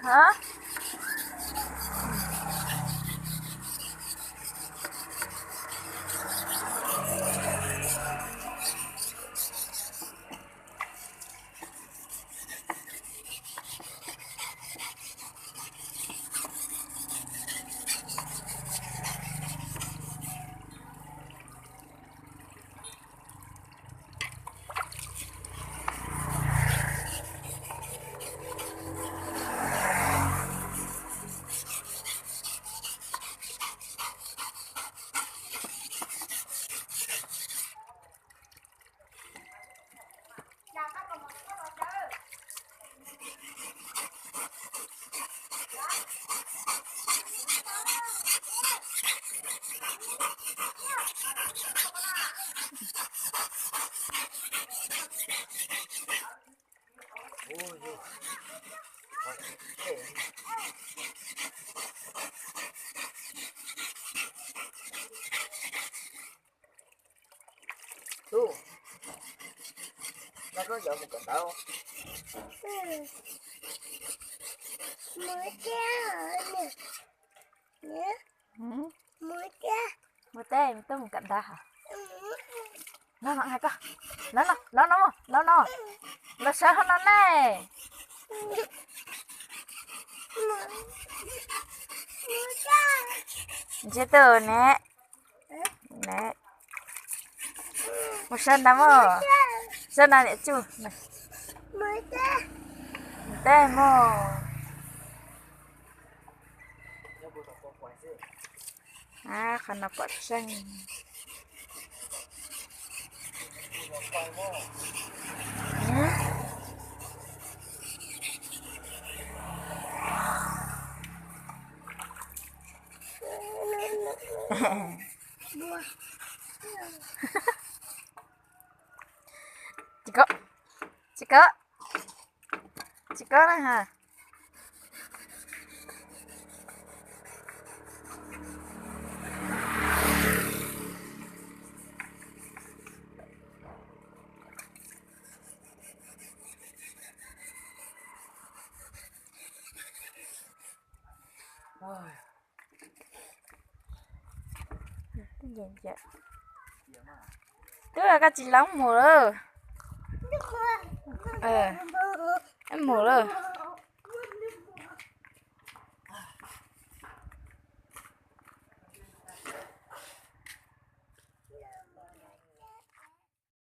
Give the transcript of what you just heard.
Hov. Tub, no koj yuav mus kawm ntawv. Mus teb, tuaj mus kawm ntawv hos. No no hais koj, los no, los no, los no, los sawv hauv no ne. Ntsib tus ne, ne, mus sawv ntawv mog, sawv ntawv niam tsuj, mus teb mog. Qhov no pom tseeb. Tsis kov, tsis kov, tsis kov na ha. Twb koj tsis los mus lawm. Mus lawm.